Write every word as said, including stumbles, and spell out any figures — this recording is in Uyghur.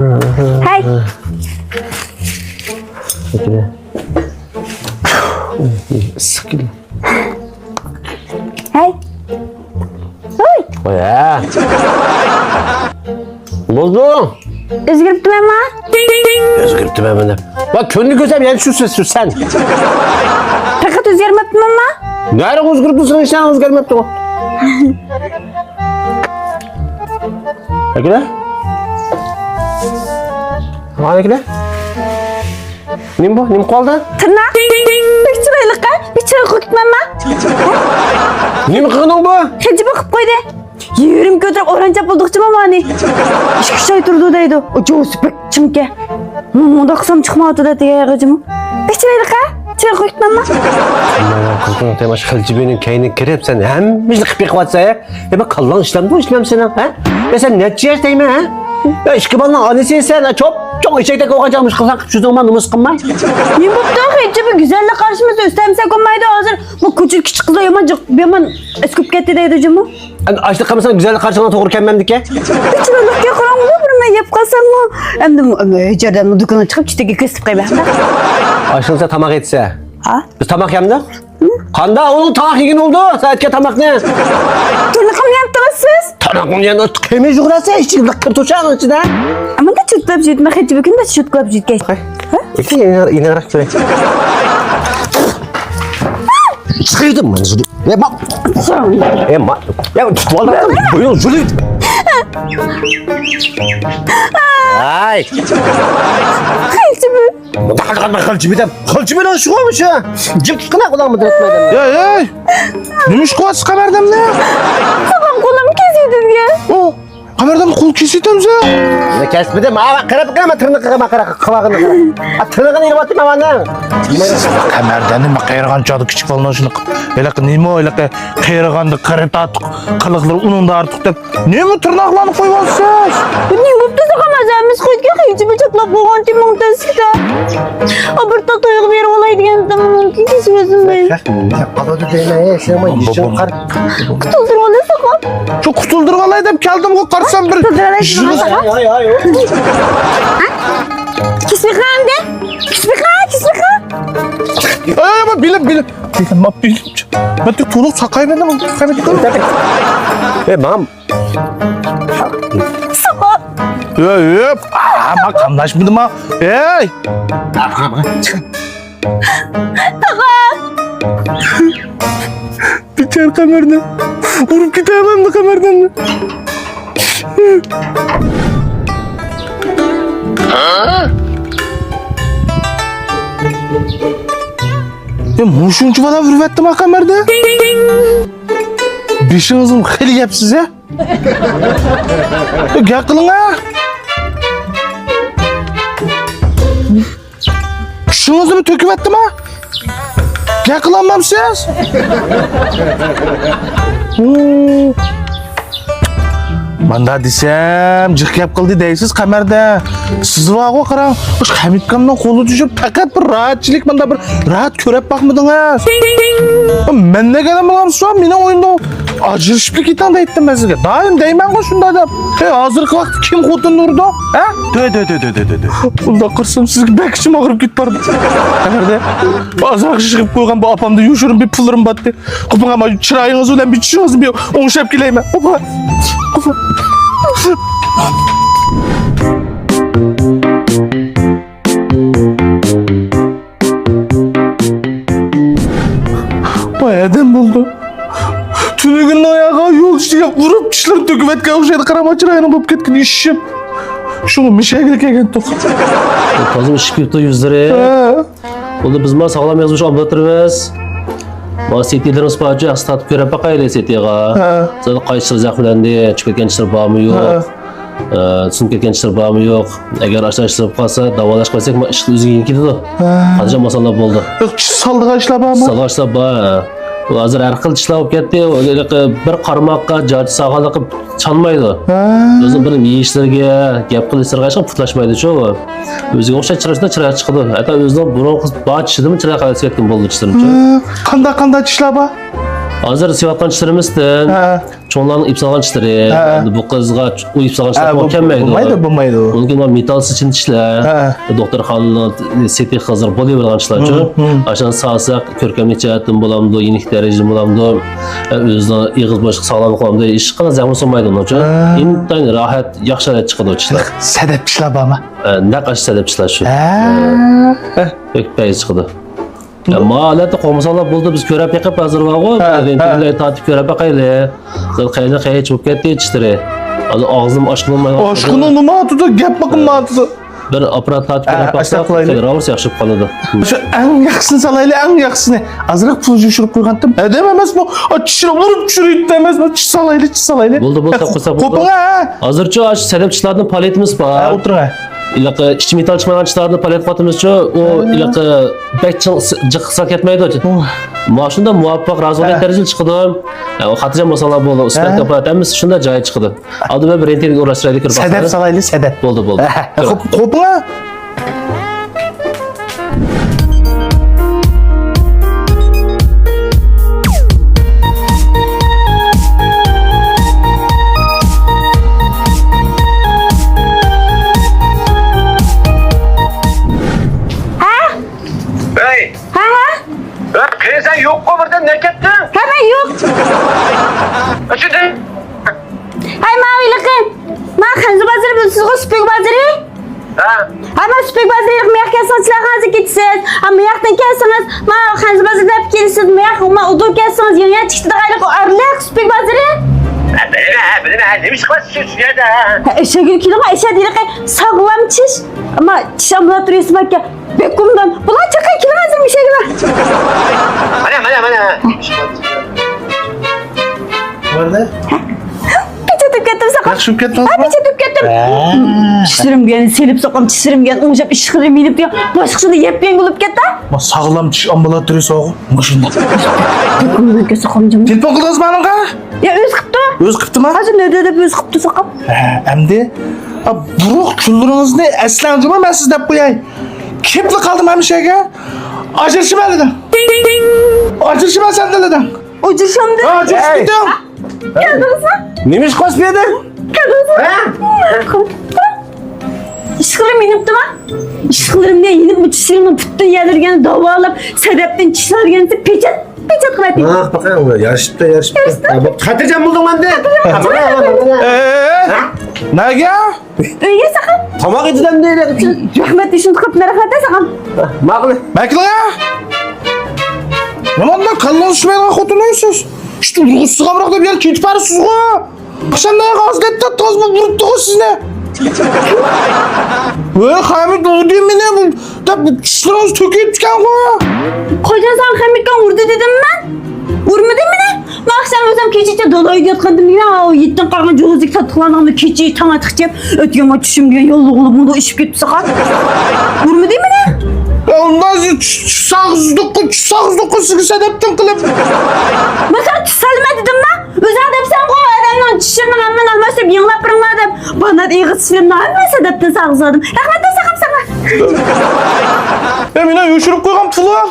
ھەي! ئىسسىق كېلىدۇ. ھەي! ھوي! ۋاي ھە! بولدى! ئۆزگىرىپتىمەنما؟ ئۆزگىرىپتىمەنمۇ دەپ. ۋاي كۈندە كۆرسەم يەنە شۇ سۆز سۆزسەن. پەقەت ئۆزگەرمەپتىمەنما؟ نەرە ئۆزگىرىپتۇ، سېنىڭ ئىشلارىڭ ئۆزگەرمەپتۇ. ئاكىلە؟ ئاكىلە؟ نېمە بۇ؟ نېمە قىلىۋالدى؟ تىرناق. بەك چىرايلىق ھە؟ بەك چىرايلىق قىلىپ كېتىپمەنما؟ نېمە قىلغىنىڭ بۇ؟ خېجى بېقىپ قويدى. يېرىم كۆتۈرۈپ ئوران چاپلىدۇقچىمۇ مانى. ئىككى ئۈچ ئاي تۇرىدۇ دەيدۇ. ئۇ جوزى بەك چىڭكە. مۇنداق قىلسام چىقمايۋاتىدۇ دېگەن غىجىمۇ. بەك چىرايلىق ھە؟ چىرايلىق قىلىپ كېتىپمەنما؟ قىزىم، تېماش خەلجىبىنىڭ كەينىگە كىرىپ، سەن ھەممە ئىشنى قىلىپ بېقىۋاتىسەن ھە؟ يا بۇ كاللاڭ ئىشلامدۇ، ئىشلام سېنىڭ، ھە؟ يا سەن نەچچە ياش دەيمەن، ھە؟ يا ئىككى بالىنىڭ ئانىسى سەن، ھە؟ چوپ-چوڭ ئېشەكتەك بولغان چاغدا مۇشۇ قىلساڭ قىلىپ يۈزۈڭ ماڭا نومۇس قىلماي. نېمە بوپتۇ؟ خېجى بۇ گۈزەللىك قارىشىمىز ئۆستەمسە كۆنمەيدۇ ھازىر. بۇ كوچىدىكى كىچىك قىزلار يامان جىق، يامان ئەسكۈپ كەتتى دەيدۇ جۇمۇ. ئەمدى ئاشلىق قىلمىساڭ گۈزەللىك قارىشىڭغا توغرا كەلمەمدىكەن. بىچارىلىقكە قاراڭغۇ، بىر مەن يەپ قالساممۇ. ئەمدى ھېچ يەردە دۇكىنىغا چىقىپ چېتىگە كۆرسىتىپ قويمەن. ئاشلىق تاماق يېتىسە. ھە؟ بىز تاماق يەمدۇق. قاندا ئۇنىڭ تاماق يېگىنى بولدى، سەن ئەتكەن تاماقنى. تۇرنىقىم يەپ تۇرىسىز. تاماقنى يەپ تۇرۇش قېمى يوق نەرسە، ئىچىگە لىققىر توشاق ئىچىدە. ئەمما چۇتلاپ جۈيتمە، خېجى بۈگۈن بە چۇتلاپ جۈيتكەن. ھە؟ يېنىراق كېلىڭ. چىقىۋىدىم مانا شۇنى. يا ما. يا ما. يا تۇتۇۋالدىم. بۇيرۇڭ شۇنى. ئاي. خېجى بۈ. مۇنداق قىلغاندا خەلجىبى دەپ، خەلجىبىنىڭ ئىشىغۇ مۇشۇ. جىم تۇتقىنا قۇلاقمۇ تىرىتمەيدۇ. ھەي، ھەي! نېمە ئىش قىلىۋاتىسىز قەمەردەمنى؟ ساقام قولۇم كېسىلدىگەن. ئۇ، قەمەردەمنى قول كېسىۋېتەمسە؟ مانا كەسمىدىم، ھا، قاراپ قارا، مانا تىرنىقىغا، مانا قارا، قىلىۋالغىنىنى قارا. ھا، تىرنىقىنى يېرىۋەتتىم مانا. قەمەردەمنى مەن قېرىغان چاغدا كىچىك بالىلار شۇنداق. ھېلىقى نېمە، ھېلىقى قېرىغاندا قېرى تارتۇق، قىلىقلىرى ئۇنىڭدا ئارتۇق دەپ نېمە تىرناقلارنى قويۇۋاتىسىز؟ بۇ نېمە بوپتۇ ساقام ھەممىسى قويدىكەن خېجىبى چاپلاپ بولغان تېمىڭ تەسكىدە. ئابىرتا تويغا بېرىپ ئالاي دېگەن تېمىڭ كېسىۋەتسىمەي. قالىدۇ دەيمەن، ھە، سېنىڭ يېشىڭ قار. قۇتۇلدۇرۇۋالاي ساقام. شۇ قۇتۇلدۇرۇۋالاي دەپ كەلدىمغۇ، قارىسام بىر قۇتۇلدۇرۇۋالاي دېمەڭ ساقام. ھاي، ھاي، ھاي. كىسپىخان دە. كىسپىخان، كىسپىخان. ئەي، ما بىلىم، بىلىم. بىلىم، ما بىلىم. مەن تولۇق ساقايمىدىم، ساقايمىدىم. ئەي، مام. ساقاپ. ئۆي، ئۆي، ئاما قاملاشمىدىما؟ ئەي! تاغا! بىچارە قەمەردان. ئۇرۇپ كېتەمەمدۇ قەمەرداننى؟ يا، مۇشۇنچە بالا ئۇرۇۋەتتىما قەمەردان؟ بېشىڭىزمۇ خېلى يەپسىز، ھە؟ گەپ قىلىڭ، ھە؟ چۈشىڭىزنىمۇ تۆكۈۋەتتىما؟ گەپ قىلالمامسىز؟ ماندا دېسەم، جىق گەپ قىلدى دەيسىز قەمەردان. سىز بارغۇ قاراڭ، مۇشۇ خەمىتكامنىڭ قولىدا يۈرۈپ پەقەت بىر راھەتچىلىك، ماندا بىر راھەت كۆرۈپ باقمىدىڭىز؟ مەن دېگەننى بىلمەمسىز، مېنىڭ ئويۇندا ئاجرىشىپلا كېتىڭ دەيتتىم مەن سىزگە. دائىم دەيمەنغۇ شۇنداق دەپ. ھەي، ھازىرقى ۋاقىتتا كىم خوتۇننى ئۇرىدۇ؟ ھە؟ دۆ، دۆ، دۆ، دۆ، دۆ، دۆ، دۆ. بۇنداق قارىسام سىزگە بەك ئىچىم ئاغرىپ كېتىپ بارىدۇ. قەمەردان، ئازراق يىغىپ قويغان بۇ ئاپامدا يوشۇرۇن بىر پۇللىرىم بارتتى. قوپۇڭ، ئاما، چىرايىڭىز بىلەن بىر چىشىڭىزنى بىر ئوڭشاپ كېلەيمەن. قوپۇڭ. قوپۇڭ. باي ئادەم بولدى. تۈنۈگۈن ئاياغا يول ئۈستىگە ئۇرۇپ، چىشلىرىنى تۆكۈۋەتكەن ئوخشايدۇ. قاراما چىرايىنىڭ بولۇپ كەتكىنى ئىششىپ. شۇڭا مىشەگە كەلگەنتۇق. تازا ئىششىپ كېتىپتۇ يۈزلىرى. ھە. بولدى، بىز ما ساغلام يازمىش ئالمىتىپ تۇرىمىز. ما سىتىلىرىمىز بارچە، ئەقسى تارتىپ كۆرۈپ باقايلى سىتىغا. ھە. سىلەر قايسى چىشلار زەخىملەندى، چۈشۈپ كەتكەن چىشلار بارمۇ يوق؟ ھە. ئە، سۇنۇپ كەتكەن چىشلار بارمۇ يوق؟ ئەگەر ئاشۇنداق ئىشلار بولۇپ قالسا، داۋالاش قىلساق، ما ئىشقىلىپ ئۆزىگە يېنىك كېتىدۇ. ھە. قانچە ماساللار بولدى. يوق، چىش سالىدىغان ئىشلار بارمۇ؟ سالىدىغان ئىشلار بار، ھە. ھازىر ھەر خىل چىشلار بولۇپ كەتتى. ھېلىقى بىر قارماققا جاچ سالغانلىقى چانمايدۇ. ھە. ئۆزىنىڭ بىر يېيىشلىرىگە، گەپ قىلىشلىرىغا ھېچقانداق پۇتلاشمايدۇ شۇ. ئۆزىگە ئوخشاش چىرايدا چىراي چىقىدۇ. ھەتتا ئۆزىنىڭ بۇرۇنقى بار چىشىدىنمۇ چىراي قايسى كەتكەن بولدى چىشلىرىمچۇ. ھە. قانداق، قانداق چىشلار بار؟ ھازىر سېۋىۋاتقان چىشلىرىمىزدىن ھە. چوڭلارنىڭ ئېلىپ سالغان چىشلىرى، ھە. ئەمدى بۇ قىزغا ئۇ ئېلىپ سالغان چىشلار ھە، بۇ، بولۇپ كەلمەيدۇ. بولمايدۇ، بولمايدۇ. ئۇنىڭكى مېتال سېچىن چىشلار، ھە. دوختۇرخانىنىڭ سېتى خىزىر بولۇۋېرىدىغان چىشلارچۇ. ھىم، ھىم. ئاشۇنى سالساق، كۆركەملىك جەھەتتىن بولامدۇ، يېنىك دەرىجىدىن بولامدۇ، ئۆزىنىڭ ئېغىز بوشلۇقى ساغلاملىق بولامدۇ، ھېچقانداق زەھمەت سۇنمايدۇ ئۇنىڭچۇ. ھە. ئىنتايىن راھەت، ياخشى ھالەت چىقىدۇ چىشلار. سەدەپ چىشلار بارمۇ؟ ھە، نەق ئاشۇ سەدەپ چىشلار شۇ. ھە. بەك پەيز چىقىدۇ. يا، ما ھالەتتە قومىساڭلار بولدى، بىز كۆرەپ بېقىپ ھازىر بارغۇ، ھە، ھە. رېنتگېنلەر تارتىپ كۆرەپ باقايلى. قېنى قېيىچ بولۇپ كەتتى چىشلىرى. ھازىر ئاغزىم ئاچقىنىمۇ ئاچقىنىمۇ نېمە ئاتىدۇ، گەپ باقىمۇ ئاتىدۇ. بىر ئاپپارات تارتىپ ھە، كۆرەپ باقساق، ئاشۇنداق قىلايلى. خېلى راۋۇرۇس ياخشى بولۇپ قالىدۇ. شۇ ئەڭ ياخشىسىنى سالايلى، ئەڭ ياخشىسىنى. ئازراق پۇل يوشۇرۇپ قويغانتىم. ئادەم ئەمەسمۇ، ئا، چىشىنى ئۇرۇپ چۈشۈرۈۋېتىپتۇ ئەمەسمۇ، چىش سالايلى، چىش سالايلى. بولدى، بولدى، ساپ قىلسا بولدى. قوپۇڭ ھە. ھازىرچۇ ئاشۇ سەدەپ چىشلاردىن پالېتىمىز بار. ھە، ئولتۇرۇڭ ھە. ھېلىقى ئىچى مېتال چىقمايدىغان چىشلاردىن پالېت قىلىۋاتىمىزچۇ، ئۇ ھە. ھېلىقى بەك چىڭ، جىق قىلسا كەتمەيدۇ. ئۇھ. مانا شۇنداق مۇۋاپىق، رازى بولغان ھە. دەرىجىدە چىقىدۇ. يا، ئۇ خاتىرجەم بولساڭلار بولدى. ئۇ سۈپەت ھە. كاپالەت ھەممىسى شۇنداق جايىدا چىقىدۇ. ئالدى بىلەن بىر رېنتگېنگە ئۇراشتۇرايلى، كىرىپ سەدەپ باقسىلى. سالايلى، سەدەپ. بولدى، بولدى. ھە، ھە. كىرىڭ. قوپ-، قوپۇڭ ھە. ھە؟ ھەي! ھە، ھە؟ ھە، قېنى سەن يوققۇ، بىردىن نەگە كەتتىڭ؟ ھە، مەن يوق. ئەشۇندى. ھەي، ماۋۇ ھېلىقى، ما خەنزۇ بازىرى بىلىسىزغۇ، سۈپۈك بازىرى؟ ھە. ھەي، ما سۈپۈك بازىرى ھېلىقى مېياق كەلسىڭىز، سىلەر ھازىر كېتىسىز. ھە، مېياقتىن كەلسىڭىز، ما خەنزۇ بازىرى دەپ كېلىسىز، مېياق، ما ئۇدۇل كەلسىڭىز، يېڭى يەر چىقتى دەيلىك، ئارىلىق سۈپۈك بازىرى. ھە، بىلىمەن، ھە، بىلىمەن، ھە، نېمە ئىش قىلىۋاتىسىز شۇ يەردە؟ ھە، ئەشەگە كېلىڭ، ئەشە ھېلىقى ساغلام چىش، ما چىش ئامبۇلاتورىيىسى باركەن. بەك ئوبدان. بۇلار چاققان كېلىڭ ھازىر مۇشۇ يەرگە. مانا، مانا، مانا. نېمە بولدى؟ پېچەتلەپ كەتتىم ساقال. ياخشى بولۇپ كەتتىڭىزمۇ؟ ھە، پېچەتلەپ كەتتىم. ھە. چىشلىرىم دېگەن سېلىپ ساقام، چىشلىرىم دېگەن ئوڭشاپ، ئىشقىلىرىم يېنىپ دېگەن باشقىسىدا يەپ يەڭگە بولۇپ كەتتى. ما ساغلام چىش ئامبۇلاتورىيىسى بارغۇ، مۇشۇنداق. تېلېفون قىلدىڭىزمۇ ئانىڭغا؟ يا، ئۆزى قىپتۇ. ئۆزى قىپتىما؟ ھازىر نۆۋەتتە ئۆزى قىپتۇ ساقال. ھە، ئەمدى، ئا، بۇرۇق كۈنلىرىڭىزنى ئەسلەڭ جۇمۇ، مەن سىز دەپ قوياي. كېپلا قالدىم ھەمىشەگە. ئاجرىشىمەن دېدىم. ئاجرىشىمەن سەندىن دېدىم. ئاجرىشامدى. ھە، ئاجرىشىپ كېتىڭ. كەلدىڭىزمۇ؟ نېمە ئىش قىلىسىز بۇ يەردە؟ كەلدىڭىزمۇ؟ ھە؟ ئىشقىلىرىم يېنىپتىما؟ ئىشقىلىرىم دېگەن يېنىپمۇ، چىشلىرىمنىڭ پۈتۈن يەرلىرىگە داۋالاپ، سەدەپتىن چىشلارغا يەنسە پېچەت، پېچەت قىلىۋەتتىم. ھە، باقاڭ، يارىشىپتۇ، يارىشىپتۇ. يارىشىپتۇ. ھە، بوپتۇ، خاتىرجەم بولدۇڭ ئەمدى. خاتىرجەم. ھە، ھە، ھە. ئە، نەگە؟ ئۆيگە ساقام. تاماق ئېتىدۇ ئەمدى. رەھمەت، شۇنداق قىلىپ رەھمەت ساقام. ماقۇل. ماقۇل. نېمانداق كاللىڭىز ئىشلىمەيدىغان خوتۇنسىز؟ شۇ ئۇرغۇسىز قامراق دەپ يەنە كېتىپ بارىسىزغۇ. قاچان ئاز گەپ تارتتىڭىزمۇ، ئۇرۇپتىغۇ سىزنى. ۋەي، خەمىت ئۇردى مېنى دەپ چىشلىرىڭىز تۆكۈلۈپتىكەنغۇ. قاچان ساڭا خەمىتكەن ئۇردى دېدىممەن؟ ئۇرمىدى مېنى. مەن ئاخشام ئۆزۈم كېچىچە دالايدا ياتقانتىم يا، يېتىم قالغان جوزىك تاتلىقلارنىڭ كېچە تاڭ ئاتقىچە ئۆتكەن چۈشۈم دېگەن ياللۇغلۇق مۇنداق ئىشىپ كەتتى ساقال. ئۇرمىدى مېنى. ئۇنداق چۈش ساغىزلىققا، چۈش ساغىزلىققا سىزگە سەدەپتىن قىلىپ. مەن ساڭا چۈش سالىمەن دېدىمما؟ ئۆزۈڭ دەپسەنغۇ، ئادەمنىڭ چىشلىرىنىڭ ھەممىنى ئالماشتۇرۇپ يېڭىلاپ بېرىڭلار دەپ. بانات ئېغىز چىشلىرىمنىڭ ھەممىسى سەدەپتىن ساغىزلادىم. رەھمەت دەپ ساقام ساڭا. ئەي، مېنىڭ يوشۇرۇپ قويغان پۇلۇم.